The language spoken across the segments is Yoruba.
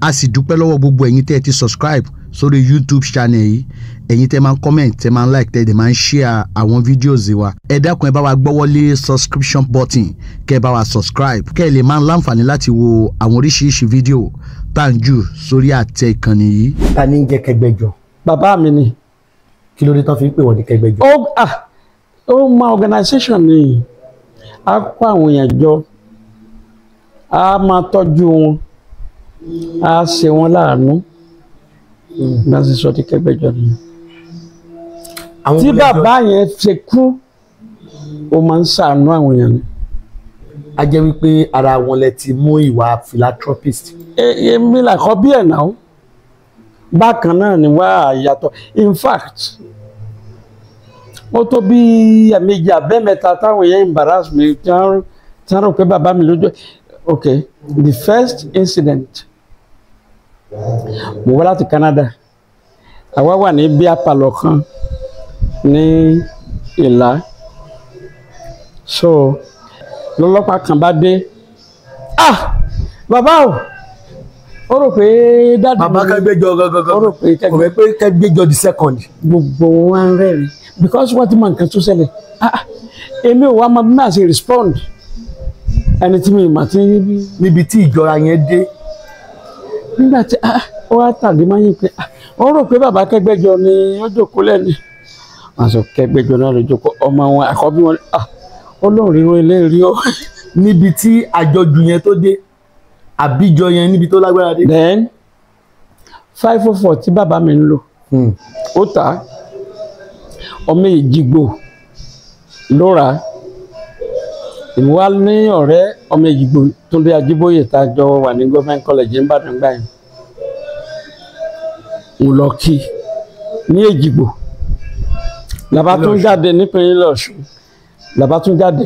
A sì dúpẹ́ lọ́wọ́ gbogbo ẹ̀yin tẹ́ ẹ ti subscribe sórí YouTube channel yìí, ẹ̀yin tẹ́ máa ń comment, tẹ́ máa ń like, tẹ́ ẹ dẹ̀ máa ń share àwọn videos wa. Ẹ dákun, ẹ bá wa gbọ́wọ́lé subscription button, kẹ́ ẹ bá wa subscribe, kẹ́ ẹ lè máa ń láǹfààní láti wo àwọn oríṣiríṣi fídíò tá à ń jù sórí àtẹ ìkànnì yìí. Ta ni ń jẹ́ Kẹgbẹjọ? Bàbá mi ni. Kí ló dé tán fi ń pè wọ́n ní Kẹgbẹjọ? Ó máa organisation ni, a kó àwọn èèyàn jọ, a máa tọ́jú wọn, a ṣe wọn láàánú. Bá ṣe sọ ti Kẹgbẹjọ nìyẹn. Tí bàbá yẹn ṣe kú, ó máa ń ṣàánú àwọn èèyàn ni. A jẹ́ wípé ara wọn lẹ ti mú ìwà philanthropist. Èmi làkọ́ bí ẹ̀ náà. Bákan náà ni wá yàtọ̀. In fact, ó tó bí ẹ̀ẹ̀mejì àbẹ́mẹ́ta táwọn èèyàn embarrass mi tí wọ́n rò pé bàbá mi lójú. Okay, the first incident, mo wá láti Canada, àwa wà ní beer parlour kan ní Ìlá. So lọ́lọ́pàá kan bá dé, ah bàbá o, ó rò pé dáàdì bàbá Kẹgbẹjọ gangan, ó rò pé kò fẹ́ pé Kẹgbẹjọ the second. Gbogbo wọn rẹ́rìn because wọ́n ti mọ nǹkan tó ṣẹlẹ̀. Ah, èmi ò wá mọ bí màá ṣe respond ẹni tí mi mà ti. Níbi tí ìjọra yẹn dé. Nígbà tí ó wá tàbí máa ń yín pé ó rò pé bàbá Kẹgbẹjọ ni ó jókòó lẹ́nu. Wọ́n sọ Kẹgbẹjọ náà ló jókòó, ọmọ wọn àkọ́bí wọn, ó lóun ríro ilé rí ó. Níbi tí àjọjù yẹn tó dé, àbíjọ yẹn níbi tó lágbára dé. Then 504 tí bàbá mi ń lò, ó tà á, ọmọ Èjìgbò ló rà á. Èmi wá ní ọ̀rẹ́ ọmọ Èjìgbò Túndé Ajíbóyè tá a jọ wà ní government college n'Ìbàdàn gbà yẹn. Mo lọ kí ní Èjìgbò, làbá tún jáde nípínlẹ̀ Ọ̀ṣun, làbá tún jáde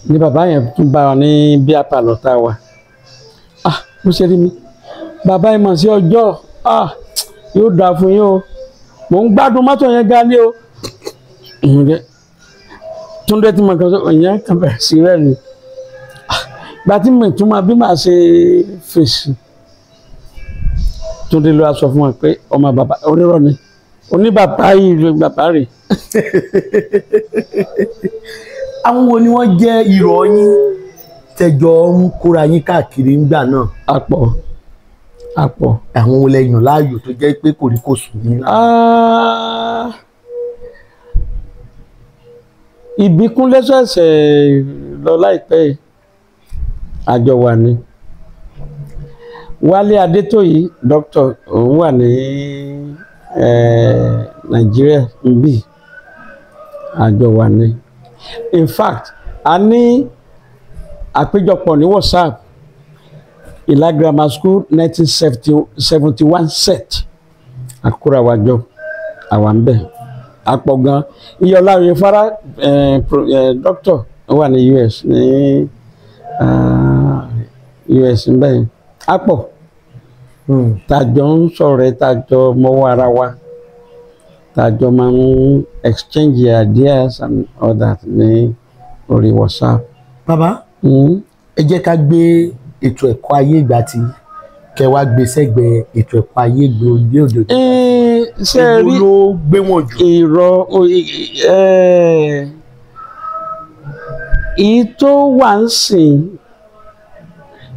ní bàbá yẹn tún bá wa ní beer parlour tá a wà. Ah, mo ṣe rí mi bàbá yẹn mọ̀ sí ọjọ́, ah yóò dáa fún yín o, mò ń gbádùn mọ́tò yẹn gan ni o. Túndé tí mo kàn sọ ìyẹn kan bẹ̀rẹ̀ sí rẹ̀ ni. Gba tí mo tún máa bí màá ṣe fèsì, Túndé ló wá sọ fún wa pé ọmọ bàbá onírọ̀ ni, oníbàbá yìí ló bàbá rẹ̀. Àwọn wo ni wọ́n jẹ́ irọ́ yín tẹjọ ń kóra yín káàkiri ńgbà náà? Àpọ̀ àpọ̀. Àwọn wo lẹ yàn láàyò tó jẹ́ pé kòríkòsùn yín? Ìbíkúnlé ṣẹ̀ṣẹ̀ lọ láìpẹ́, àjọ wà ní. Wálé Adétóyè dókítà, òun wà ní Nàìjíríà níbí, àjọ wà ní. In fact, a ní àpéjọpọ̀ ní WhatsApp, Ìlá Grammar School 1971 set, àkúrawájọ àwa ń bẹ̀, àpọ̀ gan. Iyọ̀lá Oyèfárá dókítà wà ní US, ní US ń bẹ̀, àpọ̀ tàjọ ń sọ̀rọ̀, tàjọ mọ́wọ́ ara wa, tàjọ máa ń exchange ideas and all that ní orí WhatsApp. Bàbá, ẹ jẹ́ ká gbé ètò ẹ̀kọ́ ayé ìgbà tí kẹ wá gbé sẹ́gbẹ̀ẹ́ ètò ẹ̀kọ́ ayé ìgbà òde òde. Ṣé ẹ rí ló gbé wọn jù? Irọ́, èyí tó wà ń sìn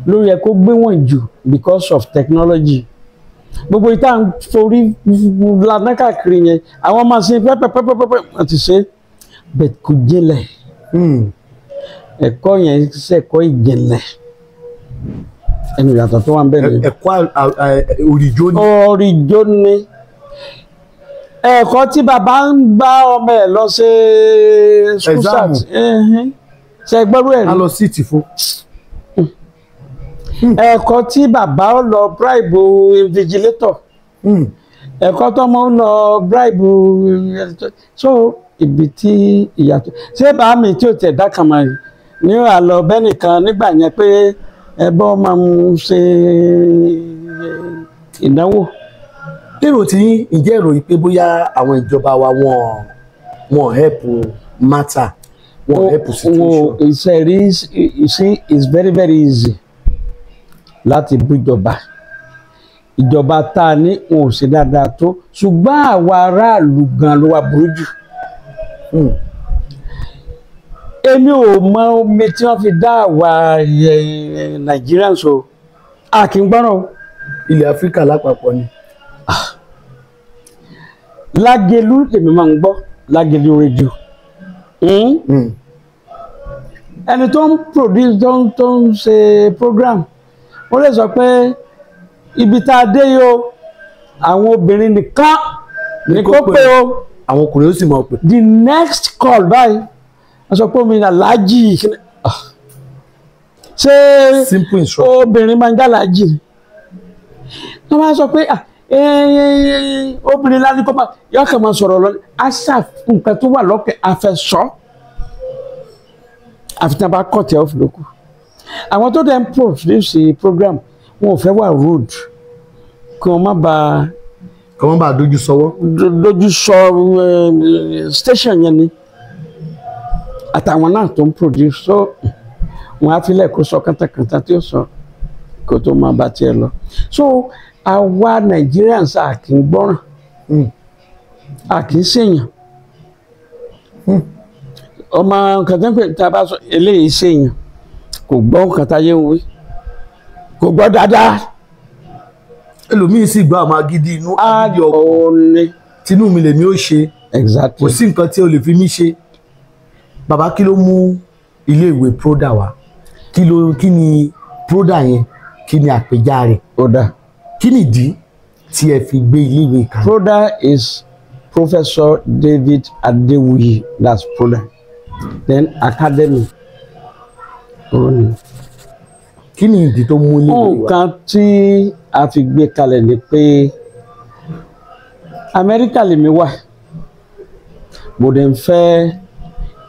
ló yẹ kó gbé wọn jù because of technology. Gbogbo ìta ń forí lànà káàkiri yẹn, àwọn máa ṣe pẹ́pẹ́pẹ́pẹ́pẹ́ wọ́n ti ṣe, bẹ́ẹ̀ kò jinlẹ̀. Ẹ̀kọ́ yẹn ṣẹ̀kọ́ ìjìnlẹ̀, ẹnu ìyàtọ̀ tó wà ń bẹ̀ ni. Ẹ̀kọ́ òrìjó ni. Òrìjó ni ẹ̀kọ́ tí bàbá ń bá ọmọ ẹ̀ lọ ṣe school Exam. Start ṣe gbọ́rú ẹ̀ A rí. lọ síìtì fún. Ẹ̀kọ́ tí bàbá ó lọ bribe invigilator, ẹ̀kọ́ tọ́mọ ó lọ bribe. So ibi tí ìyàtọ̀ ṣé bàá mi tí ò tẹ̀ dá kan mọ̀ ní àlọ́ bẹ́ẹ̀ nìkan nígbà yẹn pé ẹbọ máa ń ṣe ìdánwò. Lérò tí yín, ǹjẹ́ ìròyìn pé bóyá àwọn ìjọba wa wọn help matter, wọn help situation? Ìṣe rí, you see, it's very very easy. láti bújọba. Ìjọba tá a ní wọn ò ṣe dáadáa tó, ṣùgbọ́n àwa aráàlú gan ló wà burú jù. Èmi ò mọ omi tí wọ́n fi dá àwa Nigerians o, a kì í gbọ́ràn o. Ilẹ̀ Áfíríkà lápapọ̀ ni. Lágelú lèmi máa ń gbọ́, Lágelú rédíò. Ẹni tó ń produce, tó ń ṣe program, ó lè sọ pé ibi tá a dé yìí o, àwọn obìnrin nìkan ní kó pé o, àwọn ọkùnrin ó sì mọ̀ pé. The next call báyìí wọ́n sọ pé omi aláàjì, ṣé simple instruction obìnrin máa ń jẹ́ aláàjì? Wọ́n máa sọ pé obìnrin lálẹ́ kó máa yọ kàn máa sọ̀rọ̀ lọ, àṣà nǹkan tó wà lọ́kẹ́ àfẹsọ́, àfi tí wọ́n bá kọ̀ tẹ́ ọ́fìn lókù. Àwọn tó dẹ̀ ń produce program, wọn ò fẹ́ wà rude, kí wọ́n má ba kí wọ́n bá dojú sọwọ́. Dojú sọ station yẹn ni àtàwọn náà tó ń produce, so wọn á filẹ̀ kó sọ kántákántá tí ó sọ kó tó máa bá tiẹ̀ lọ. So àwa Nigerians, a kì í gbọ́ràn, a kì í ṣèyàn. Ọmọ kàtẹ́pẹ̀ tá a bá sọ eléyìí ṣèyàn, kò gbọ́ nǹkan táyé ń wí, kò gbọ́ dáadáa. Ẹlòmíín sì gbọ́, àwọn agídí inú, agídí ọkọ̀, ní tinú mi lèmi ó ṣe. Exactly. Kò sí nǹkan tí o lè fi mí ṣe. Bàbá, kí ló mú iléèwé Proda wá? Kí ni Proda yẹn? Kí ni àpèjá rẹ̀? Ó dáa. Kí nìdí tí ẹ fi gbé iléèwé kalẹ̀? Proda is Professor David Adewuyi, that's Proda. Then Academy. Ó ní. Kí ni ìdí tó mú iléèwé wá? Nǹkan tí a fi gbé kalẹ̀ ni pé Amẹ́ríkà lèmi wà, mo dẹ̀ ń fẹ́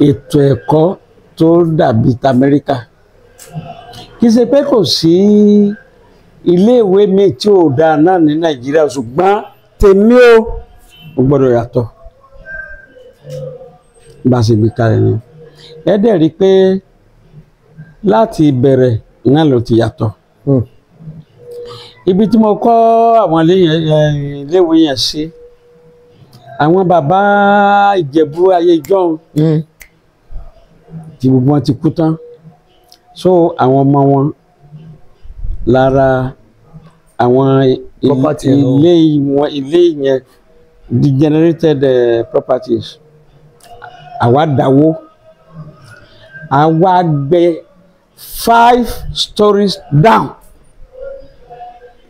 ètò ẹ̀kọ́ tó dàbí t'Amẹ́ríkà. Kì í ṣe pé kò sí iléèwé míì tí ò dáa náà ní Nàìjíríà, ṣùgbọ́n tèmi ò gbọ́dọ̀ yàtọ̀. Bá a ṣe gbé kalẹ̀ ni ẹ dẹ̀ rí i pé láti ìbẹ̀rẹ̀ náà ló ti yàtọ̀. Ibi tí mo kọ́ àwọn iléèwé yẹn sí, àwọn bàbá Ìjẹ̀bú ayé ìjọ́un tí gbogbo wọn ti kú tán, so àwọn ọmọ wọn lára àwọn Property ẹ̀ lọ. Ilé wọn, ilé yẹn, degenerated properties. Àwa dáwó, àwa gbé 5 stories down.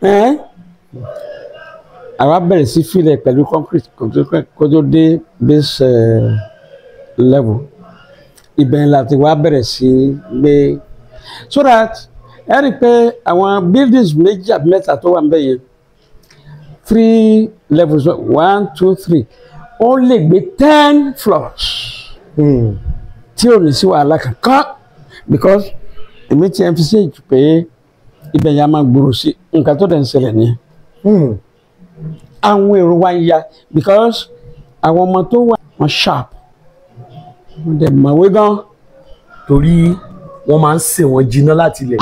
Eh? Àwa bẹ̀rẹ̀ sí fill ẹ̀ pẹ̀lú concrete kó tó dé base level. Ibẹ̀ láti wá bẹ̀rẹ̀ sí gbé, so that ẹ rí i pé àwọn buildings méjì àbí mẹ́ta tó wà níbẹ̀ yẹn, three levels, one, two, three, ó lè gbé 10 floors tí ò ní sí wàhálà kankan, because èmi ti emphasize pé ibẹ̀ yẹn a máa gbòòrò sí. Nǹkan tó dẹ̀ ń ṣẹlẹ̀ nìyẹn. Àwọn èrò wa ń ya because àwọn ọmọ tó wà, wọ́n sharp, wọ́n dẹ̀ mọ̀wé gan. Torí wọ́n máa ń sè wọ́n jiná láti ilẹ̀.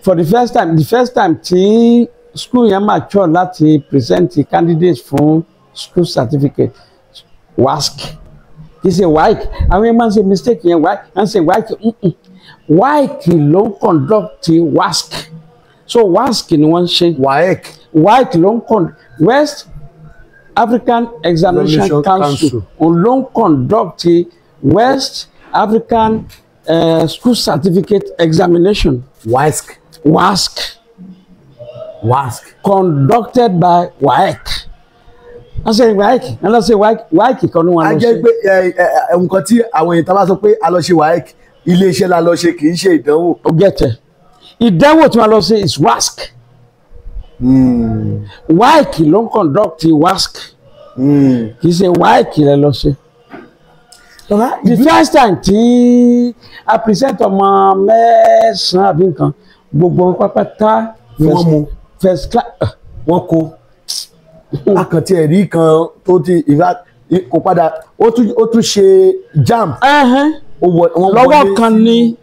For the first time, the first time tí school yẹn mature láti present candidates fún school certificate, WASC, kì í ṣe WAEC. Àwọn yẹn máa ń ṣe mistake yẹn, WAEC ń ṣe WAEC. WAEC ló ń conduct WASC, so WASC ni wọ́n ń ṣe. WAEC. WAEC ló ń conduct, West African Examination Examination Council. Council. Òun ló ń conduct West African School Certificate Examination. WASC. WASC. WASC. Conducted by WAEC. Wọ́n ṣe WAEC, wọ́n lọ ṣe WAEC, WAEC kan ní wọ́n A lọ jẹ́ ṣe. pé ẹ, nǹkan tí àwọn èèyàn tá bá sọ pé a lọ ṣe WAEC, iléeṣẹ́ la lọ ṣe, kì í ṣe ìdánwò. Ó gẹ̀tẹ̀, ìdánwò tí wọ́n lọ ṣe is WASC. WAEC ló ń conduct WASC, kì í ṣe WAEC lẹ lọ ṣe. Bàbá, The first time tí a present ọmọ mẹ́sàn-án àbí nǹkan, gbogbo wọn pápátá Ni wọ́n mú. First class. Wọ́n kó akàntí ẹ̀rí kan tó ti ìfà kò padà, ó tún ṣe JAMB. Ó wọ wọ́n Lọ́wọ́ wọlé kan ní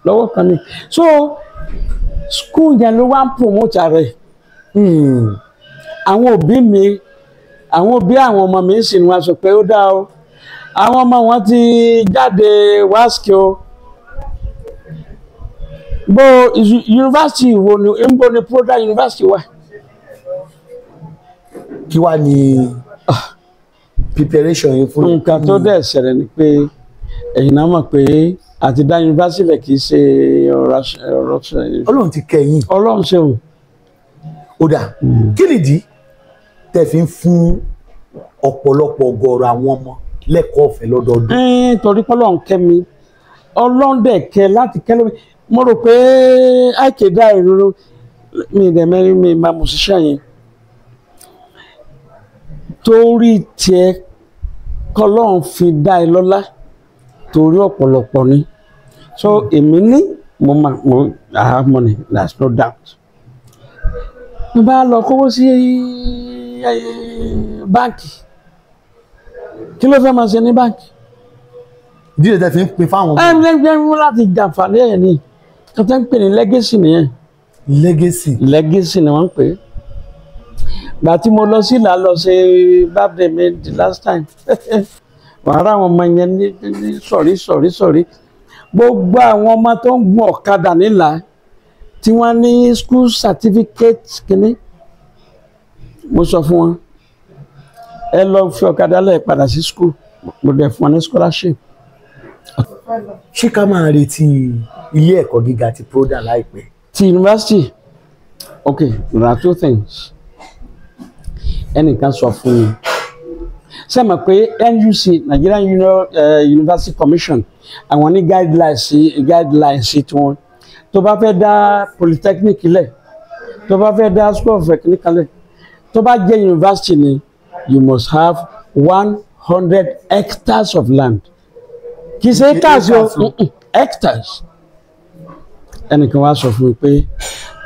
Lọ́wọ́ kan ni. So school yẹn ló wá ń promote rẹ̀. Àwọn òbí mi, àwọn òbí àwọn ọmọ mi sì ni wọ́n sọ pé ó dáa o, àwọn ọmọ wọn ti jáde WASC o, bó yunifásitì wo ni ń bo ni Proda University wà. Kí wàá ní preparation yín fún. Nǹkan tó dẹ̀ ṣẹlẹ̀ ni pé ẹ̀yin náà mọ̀ pé àti dá yunifásitì lẹ̀ kì í ṣe ọ̀rọ̀ ọ̀rọ̀. Ọlọ́run ti kẹ́ yín. Ọlọ́run ṣeun. Ó dà, kí nìdí tẹ́ fi ń fún ọ̀pọ̀lọpọ̀ ọ̀gọ̀ọ̀rọ̀ àwọn ọmọ lẹ́kọ̀ọ́ ọ̀fẹ́ lọ́dọọdún? Torí pé Ọlọ́run kẹ́ mi, Ọlọ́run dẹ̀ kẹ́ láti kẹ́ lómi. Mo rò pé àìkédá ìrora mi dẹ̀ mẹ́rin mi máa mú ṣiṣẹ́ yẹn torí tiẹ̀ kọ́lọ́run fi dá ẹ lọ́lá torí ọ̀pọ̀lọpọ̀ ni. So èmi ní mo máa mo I have money, there's no doubt. Mo bá lọ kówó sí báǹkì, kí ló fẹ́ máa ṣe ní báǹkì? Ìdílé tẹ́ fi ń pín fáwọn ọmọ. Ẹ ń láti jàǹfààní ẹ̀ ní kí wọ́n ń pè ní legacy nìyẹn. Legacy. Legacy ni wọ́n ń pè é. Gbà tí mo lọ sí ìlà lọ ṣe birthday mi the last time, wàhálà àwọn ọmọ yẹn ní sọ̀rí sọ̀rí sọ̀rí, gbogbo àwọn ọmọ tó ń gun ọ̀kadà nílà tí wọ́n ní school certificate kínní, mo sọ fún wọn, ẹ lọ fi ọ̀kadà lẹ̀ padà sí school, mo dẹ̀ fún wọn ní scholarship. Ṣé ká máa retí ilé ẹ̀kọ́ gíga ti Proda láìpẹ́? Ti university, okay, there are two things. Ẹnìkan sọ fún mi, ṣé mọ̀ pé NUC, Nigerian Union, University Commission, àwọn ní guidelines sí tiwọn. Tó bá fẹ́ dá polytechnic lẹ̀, tó bá fẹ́ dá school of technical lẹ̀, tó bá jẹ́ university ni, you must have 100 hectares of land. Kì í ṣe hectares o, hectares. Ẹnìkan wá sọ fún mi pé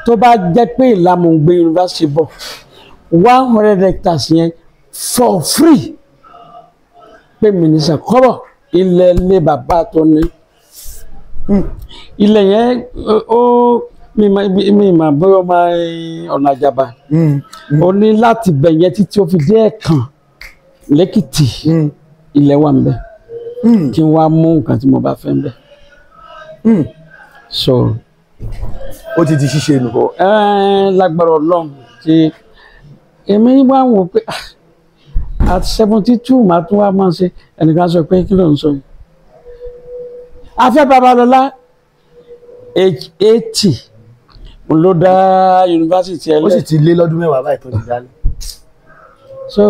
tó bá jẹ́ pé Ìlàmùgbé university bọ̀, 100 hectares yẹn for free, pé mínísà kọ́bọ̀ ilẹ̀ lé bàbá tó ní ilẹ̀ yẹn ó mi mà bóyá ọmọ ọ̀nà àjàbá ó ní láti bẹ̀ yẹn títí ó fi dé Ẹ̀kàn lẹ́kìtì, ilẹ̀ wà ń bẹ̀ kí n wá mú nǹkan tí mo bá fẹ́ ń bẹ̀. So ó ti di ṣíṣe nù. Lágbára Ọlọ́run tí èmi wá wò pé at 72 màá tún wá máa ṣe. Ẹnìkan sọ pé kí ló ń sọ yìí? Afẹ́ Babalọ́lá age 80 ló dá yunifásitì ẹ lẹ. Ó sì ti lé lọ́dún 10 báyìí tó ti dálé. So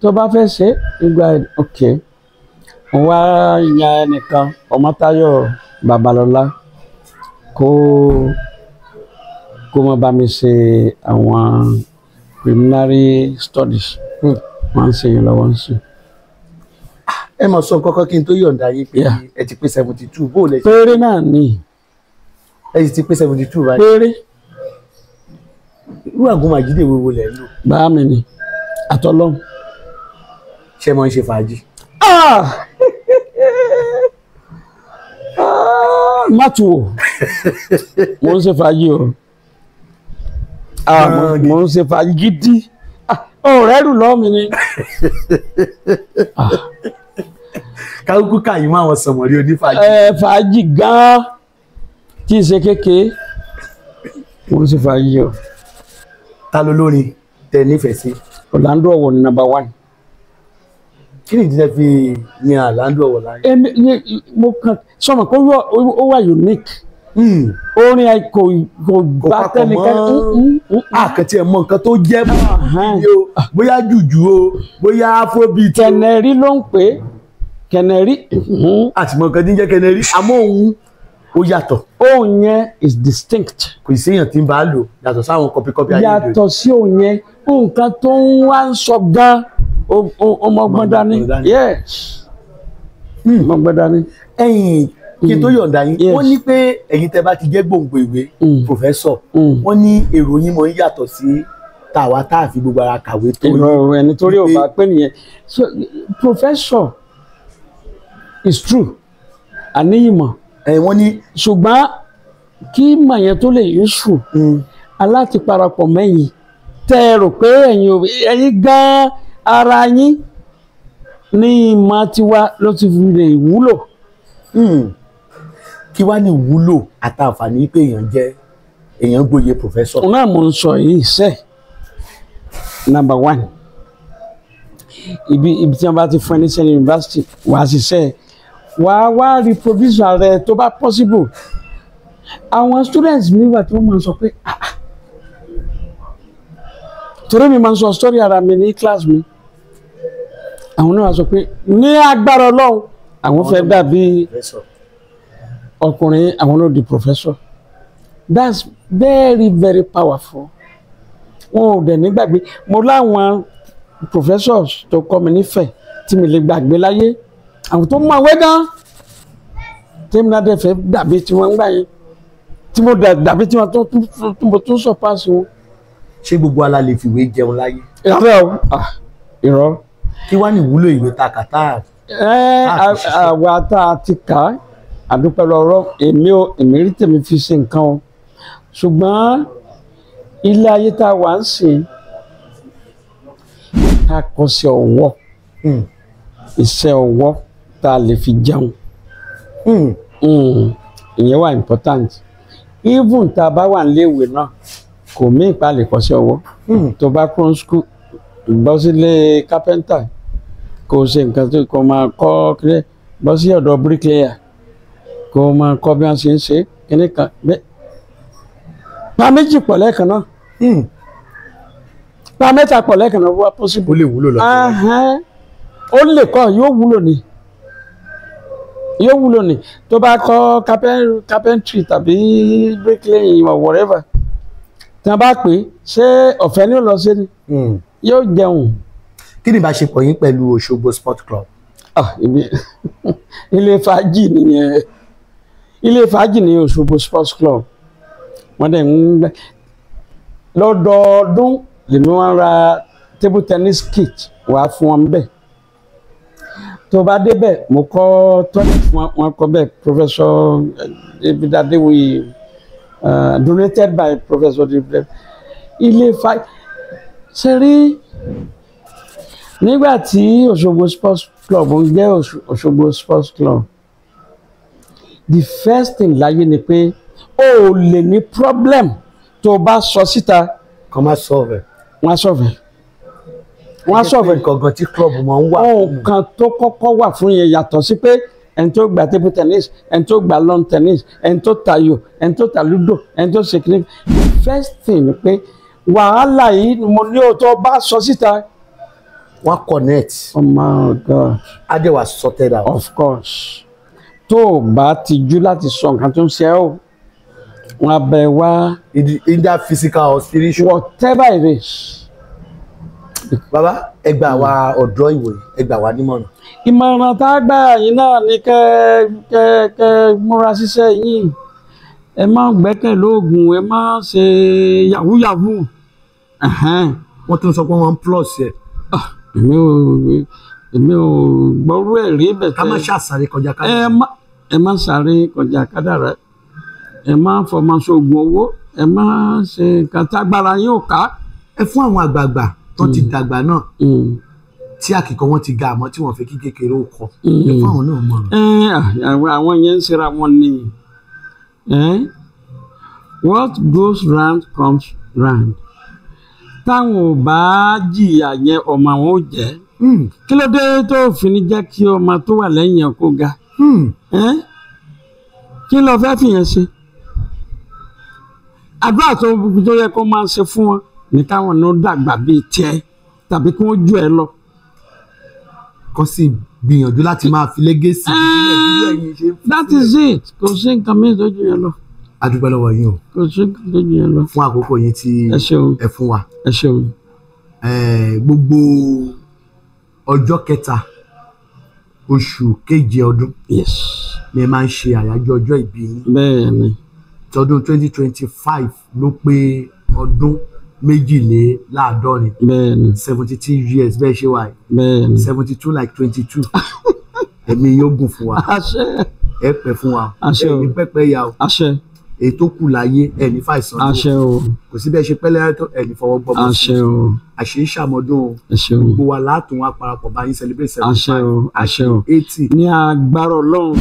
tó bá fẹ́ ṣe ìgbà ok, mo wá yan ẹnìkan, Ọmọ́táyọ̀ Babalọ́lá, kó má bá mi ṣe àwọn preliminary studies. Wọ́n ń ṣe yẹn lọ́wọ́ ń sìn. Ẹ mọ̀ sọ kọ́kọ́ kí n tó yọ̀ǹda yín pé ẹ ti pé 72 bó lẹ ṣe. Péré náà ni. Ẹ sì ti pé 72 báyìí. Péré. Irú àgùnmàjídé wo lẹ̀ ń lò? Bá mi ni àtọ́lọ́hún. Ṣé mo ń ṣe fàájì? Má tu wò, mo ń ṣe fàájì o, mo ń ṣe fàájì gidi, ọ̀rẹ́ rù lọ́ mi ni. Kálukú kàyí mọ́ àwọn sọ̀mọ̀rí onífàájì. Fàájì gan-an tí ì ṣe kékeré, mo ń ṣe fàájì o. Ta ló lórin tẹ nífẹ̀ẹ́ sí? Orlando Owo ni number 1. Kí ni ìdílé fi yan Orlando Owo láàyè? Èmi mo kàn sọmọ pé ó wà unique. Orin ẹ kò bá tẹnikẹ́ni. Àkàtì ẹ̀ mọ nǹkan tó jẹ́ bóyá jùjú o, bóyá afrobeat o. Kẹnẹrí ló ń pè é, kẹnẹrí. Àti mọ nǹkan tí ń jẹ́ kẹnẹrí, àmọ́ òun ó yàtọ̀. Òun yẹn is distinct. Kò sí èèyàn tí ń bá lò yàtọ̀ sáwọn kọpíkọpí ayé ìdòdò. Yàtọ̀ sí òun yẹn, nǹkan tó ń wá ń sọ gan-an ọmọgbọ́n dání. Yes, ọmọgbọ́n dání. Ẹ̀yin kí n tó yọ̀ǹda yín, wọ́n ní pé ẹ̀yin tẹ́ bá ti jẹ́ gbòǹgbò ìwé pòfẹ́sọ̀, wọ́n ní èrò yín mọ̀ ń yàtọ̀ sí tàwa tá a fi gbogbo ara kàwé tó yín. Ìrọ̀ ẹni torí ò bá pé nìyẹn. So professor is true, àní ìmọ̀ Ẹ wọ́n ní. Ṣùgbọ́n kí ìmọ̀ yẹn tó lè useful, aláti parapọ̀ mẹ́yìn tẹ́ ẹ rò pé ẹ̀yin gan ara yín ní ìmọ̀ tiwa ló ti fi lè wúlò. Kí wá ní ìwúlò àtàǹfààní pé èèyàn jẹ́ èèyàn gboyè professor? Náà mo ń sọ yìí sẹ́, number one, ibi tí wọ́n bá ti fún ẹ ní sẹ́ni yunifásitì, wàá ṣiṣẹ́, wàá wá reproduce rẹ tó bá possible. Àwọn students mi wà tí wọ́n máa ń sọ pé, "Ah, ah." Torí mi máa ń sọ story ara mi ní class mi, àwọn náà wá sọ pé ní agbára Ọlọ́run, àwọn fẹ́ dàbí Professor. ọkùnrin, àwọn náà di professor. That's very very powerful. Wọn ò dẹ̀ nígbàgbé. Mo láwọn professors tó kọ́ mi nífẹ̀ẹ́ tí mi lè gbàgbé láyé, àwọn tó mọ̀wé gan, tèmi náà dẹ̀ fẹ́ dàbí tí wọ́n ń gbà yẹn, tí mo dàbí tí wọ́n tó mo tún surpass wọn. Ṣé gbogbo ala lè fìwé jẹun láyé? Irọ́ o. Ah, irọ́. Kí wá ní ìwúlò ìwé ta kàtà? Ẹ Láti ṣiṣẹ́. Àwa tá a ti kà á, àdúpẹ́ lọ́rọ́. Èmi ò, èmi rí tèmi fi ṣe nǹkan o, ṣùgbọ́n ilé ayé tá a wà ń sìn, ká kọ́ṣẹ́ ọwọ́, iṣẹ́ ọwọ́ tá a lè fi jẹun. Ìyẹn wà important. Even tá a bá wà níléèwé náà, kò mí ìpa lè kọ́ṣẹ́ ọwọ́. Tó bá kúrò ní school, bọ́ sílé kápẹ́ńtà, kó o ṣe nǹkan tó kó máa kọ́ kílẹ̀, bọ́ sí ọ̀dọ̀ bricklayer, kó o máa kọ́ bí wọ́n ṣe ń ṣe kíní kan bẹ́ẹ̀. Pa méjì pọ̀ lẹ́ẹ̀kan náà, pa mẹ́ta pọ̀ lẹ́ẹ̀kan náà, wá possible. Ó lè wúlò lọ́jọ́ iwájú. Ahán. Ó lè kọ́, yóò wúlò ní, yóò wúlò ní tó bá kọ́ carpentry tàbí bricklaying or whatever. Tí wọ́n bá pè é, ṣé ọ̀fẹ́ ni ó lọ sí ni? Yóò jẹun. Kí ni ìbáṣepọ̀ yín pẹ̀lú Òṣogbo Sport Club? Ah, ibi ilé fàájì nìyẹn. Ilé fàájì ní Òṣogbo Sports Club. Wọ́n dẹ̀ ń gbẹ lọ́dọọdún, lèmi wọ́n ra table tennis kit wá fún wọn bẹ́ẹ̀. Tó bá débẹ̀, mo kọ́ toilet fún wọn, wọn kọ́ bẹ́ẹ̀. Professor David Adewuyi, donated by Professor David. Ilé fàájì ṣe rí nígbà tí Òṣogbo Sports Club ń jẹ́ Òṣogbo Sports Club, the first thing láyé ni pé o ò lè ní problem tó o bá sọ síta. Kàn má solve ẹ̀. Wọ́n á solve ẹ̀, wọ́n á solve ẹ̀. Nǹkan gan tí club máa ń wà. Nǹkan tó kọ́kọ́ wà fún yẹn, yàtọ̀ sí pé ẹni tó gba table tennis, ẹni tó gba lawn tennis, ẹni tó tayò, ẹni tó ta ludo, ẹni tó ṣe kìíní, first thing ni pé wàhálà yìí ni mo ní, o tó bá sọ síta, Wọ́n connect. Oh my God. Á dẹ̀ wà sorted out. Of course, tó o bá tijú láti sọ nǹkan tó ń ṣe ẹ́ o, wọn á bẹ wá. Either physical or spiritual. Whatever it is. Bàbá, ẹ gbà wá ọ̀dọ́ ìwòye, ẹ gbà wá nímọ̀ràn. Ìmọ̀ràn tá a gbà yín náà ni kẹ́ kẹ́ kẹ́ múra ṣiṣẹ́ yín. Ẹ má gbẹ́kẹ̀ lóògùn, ẹ má ṣe yahoo yahoo. Ẹ̀hẹ́n. Wọ́n tún sọ pé wọ́n ń plus ẹ̀. Ah, èmi ò gbọ́rú ẹ̀ rí bẹ̀. Ká má ṣàṣàrè kọjá ká. Ẹ má sáré kọjá kádàrá, ẹ má fọmọ sóògùn owó, ẹ má ṣe nǹkan tágbára yín ò ká. Ẹ fún àwọn àgbààgbà tó ti dàgbà náà, tí àkìkọ wọn ti ga, àmọ́ tí wọ́n fẹ́ kí kékeré ó kọ, ẹ fún àwọn náà mọ̀ràn. Ẹ àwọn yẹn ń ṣera wọn ni. What goes round comes round. Táwọn ò bá jìyà yẹn, ọmọ àwọn ò jẹ́. Kí ló dé tó fi ní jẹ́ kí ọmọ tó wà lẹ́yìn ẹ̀ kó ga? Kí ló fẹ́ fìyẹn ṣe? Àdúrà tó yẹ kó máa ṣe fún wọn ní káwọn náà dàgbà bíi tiẹ̀ tàbí kí wọ́n jù ẹ lọ. Kọ́ sì gbìyànjú láti máa fi legacy ìbílẹ̀ bí ẹ̀yin ṣe ń fi That sílẹ̀. is it. Kò sí nǹkan mìíràn tó jù yẹn lọ. A dúpẹ́ lọ́wọ́ yín o. Kò sí nǹkan tó jù yẹn lọ. Fún àkókò yín tí Ẹ ṣeun. ẹ fún wa. Ẹ ṣeun. Gbogbo ọjọ́ kẹta oṣù keje ọdún ni ẹ máa ń ṣe àyájọ́ ọjọ́ ìbí yín. Bẹ́ẹ̀ ni. Tọdún 2025 ló pé ọdún 72. Bẹ́ẹ̀ ni. 72 years bẹ́ẹ̀ ṣe wà yìí. Bẹ́ẹ̀ ni. 72 like 22. Ẹ̀mí yóò gùn fún wa. Àṣẹ. Ẹ pẹ́ fún wa. Àṣẹ Ẹ o. ní pẹ́pẹ́ ya o. Àṣẹ. Èyí tó kù láyé ẹ ní fàìsàn lò. Àṣẹ o. Kò sí bẹ́ẹ̀ ṣe pẹ́lẹ́ tó ẹ ní fọwọ́ gbọ́mọ sí. Àṣẹ o. Àṣẹ ìṣàmọ́dún o. Ẹ ṣeun. Gbogbo wa látùn wa parapọ̀ bá yín celebrate Àṣẹ 75 o. Àṣẹ o. 80. Ní agbára Ọlọ́run,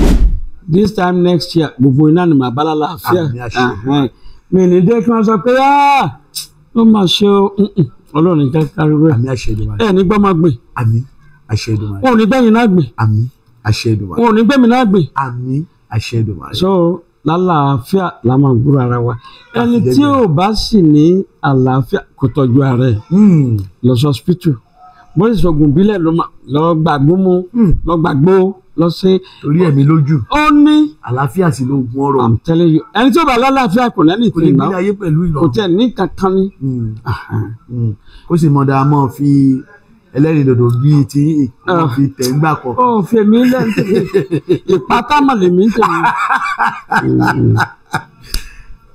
this time next year, gbogbo iná ni màá bá lálàáfíà. Àmín, àṣẹ. Ẹhẹ́n. Mi ní dé kí wọ́n sọ pé "Ah, ó mà ṣe o." Ọlọ́run ní kárí rẹ̀. Àmín, àṣẹ Èdùmàrè. Ẹ ní gbọ́ máa gbìn. Àmín, àṣẹ Èdùmàrè. Wọn ò ní gbẹ̀yìn náà gbìn. Àmín, àṣẹ Èdùmàrè. Wọn ò ní gbẹ̀mí náà gbìn. Àmín, àṣẹ Èdùmàrè. So lálàáfíà la máa gbúrò ara wa. Ẹni tí ò bá sì ní àlàáfíà kò tọ́jú ara ẹ̀ lọ sí hospital, bó sì sọgùn bílẹ̀ ló máa lọ gbàgbó mu, lọ gbàgbó lọ sí. Torí ẹ̀mí lójú. Ó ní Àlàáfíà sì lóògùn ọrọ̀. I'm telling you, ẹni tí ó bá lálàáfíà kò lẹ́ni Kò lè tí gbé náà ayé pẹ̀lú kò ìrọ̀rùn. tẹ̀ ní kankan ní. Kó sì mọ̀ dáa mọ́ fi ẹlẹ́rìndòdò bíi ti wọ́n fi tẹ̀ ń gbà kọ̀. Ó fèmí lẹ́nu ìpátá mà lèmi ń tẹ̀lé.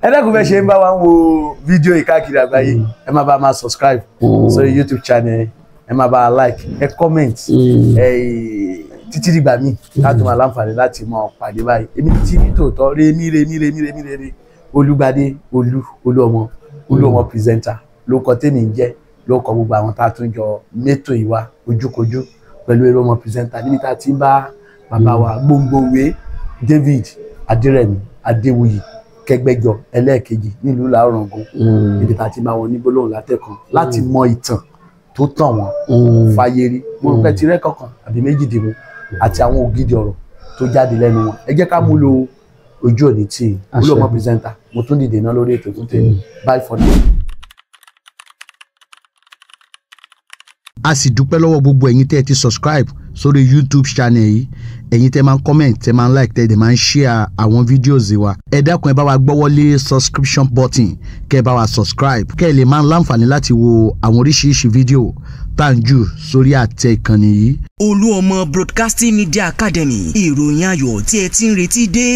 Ẹ dẹ́kun, bẹ́ẹ̀ ṣe ń bá wa ń wo fídíò yìí káàkiri àgbáyé, ẹ máa bá a máa subscribe sórí YouTube channel, ẹ máa bá a like, ẹ comment. Ẹ títí dìgbà míì láti máa láǹfààní láti máa pàdé báyìí, èmi tí ní tòótọ́ rèmí rèmí rèmí rèmí rèmí Olúgbadé Olú Olúọmọ, Olúọmọ presenter ló kọ tèmi ń jẹ́, ló kọ gbogbo àwọn tá a tún jọ mẹ́tò ìwà ojúkojú pẹ̀lú Olúọmọ presenter níbi tá a ti ń bá bàbá wa Gbòǹgbòǹwé David Adérẹ̀mí Adéwuyì Kẹgbẹjọ ẹlẹ́ẹ̀kejì nílùú Ìlá-Ọ̀ràngún, níbi tá a ti máa wọn ní gbólóhùn látẹ̀kan láti mọ ìtàn tó tàn wọ́n fàyè rí. Mo rò pé tirẹ̀ kọ̀ọ̀kan àbí méjì dìbò àti àwọn ògidì ọ̀rọ̀ tó jáde lẹ́nu wọn, ẹ jẹ́ ká mú lo ojú òní tí Olúọmọ presenter. Mo tún dìde náà lórí ètò fún tèmi. Bye for now. A sì dúpẹ́ lọ́wọ́ gbogbo ẹ̀yin tẹ́ ẹ ti subscribe sórí YouTube channel yìí, ẹ̀yin tẹ́ máa ń comment, tẹ́ máa ń like, tẹ́ ẹ dẹ̀ máa ń share àwọn videos wa. Ẹ dákun, ẹ bá wa gbọ́wọ́lé subscription button, kẹ́ ẹ bá wa subscribe, kẹ́ ẹ lè máa láǹfààní láti wo àwọn oríṣiríṣi fídíò tá à ń jù sórí àtẹ ìkànnì yìí. Olúọmọ Broadcasting Media Academy, ìròyìn ayọ̀ tí ẹ ti ń retí dé.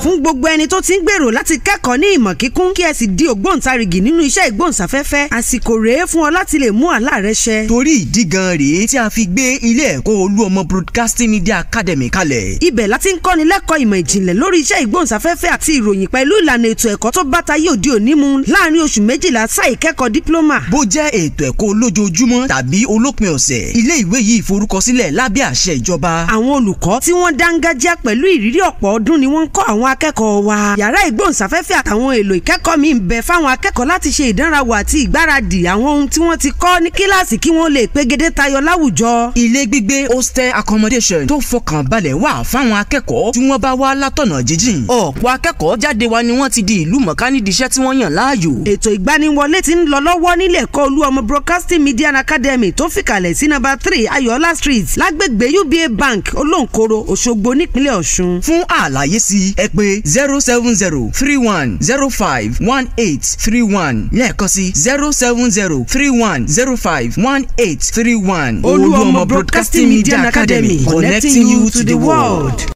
Fún gbogbo ẹni tó ti ń gbèrò láti kẹ́kọ̀ọ́ ní ìmọ̀ kíkún kí ẹ sì di ògbóǹtarìgì nínú iṣẹ́ ìgbóhùnsáfẹ́fẹ́, àsìkò rèé fún ọ láti lè mú àlá rẹ ṣẹ. Torí ìdí gan rèé tí a fi gbé ilé ẹ̀kọ́ Olúọmọ Broadcasting Media Academy kalẹ̀. Ibẹ̀ láti ń kọ́ni lẹ́kọ̀ọ́ ìmọ̀ ìjìnlẹ̀ lórí iṣẹ́ ìgbóhùnsáfẹ́fẹ́ àti ìròyìn pẹ̀lú ìlànà ètò ẹ̀kọ́ tó bá tayé òde òní mu láàrin oṣù 12 sáà ìkẹ́kọ̀ọ́ dípílọ́mà. Bó jẹ́ ètò ẹ̀kọ́ olójoojúmọ́ tàbí olópin ọ̀sẹ̀, ilé ìwé yìí forúkọsílẹ̀ lábẹ́ àṣẹ ìjọba. Àwọn olùkọ́ tí wọ́n dángájá pẹ̀lú ìrírí ọ̀pọ̀ ọdún ni wọ́n ń kọ́ àwọn akẹ́kọ̀ọ́ wa. Yàrá ìgbóhùnsáfẹ́fẹ́ àtàwọn èlò ìkẹ́kọ̀ọ́ mi ń bẹ fáwọn akẹ́kọ̀ọ́ láti ṣe ìdánrawò àti ìgbáradì àwọn ohun tí wọ́n ti kọ́ ní kíláàsì kí wọ́n lè pegedé tayọ láwùjọ. Ilé gbígbé, hostel accommodation, tó fọkàn balẹ̀ wà fáwọn akẹ́kọ̀ọ́ tí wọ́n bá wá látọ̀nà jíjìn. Ọ̀pọ̀ akẹ́kọ̀ọ́ jáde wa ni wọ́n ti di ìlú mọ̀ká nídìí iṣẹ́ tí wọ́n yàn láàyò. Ètò ìgbaniwọlé ti ń lọ lọ́wọ́ nílé ẹ̀kọ́ Olúọmọ Broadcasting Media Academy tó fìkàlẹ̀ sí nọ́mbà 3 Ayọ̀ọ́lá Street, lágbègbè UBA Bank, Olóǹkoro, Òṣogbo, nípínlẹ̀ Ọ̀ṣun. Fún àlàyé sí, ẹ pè 07031051831, lẹ́ẹ̀kan sí 07031051831. Olúọmọ Broadcasting Media Academy, connecting you to the world.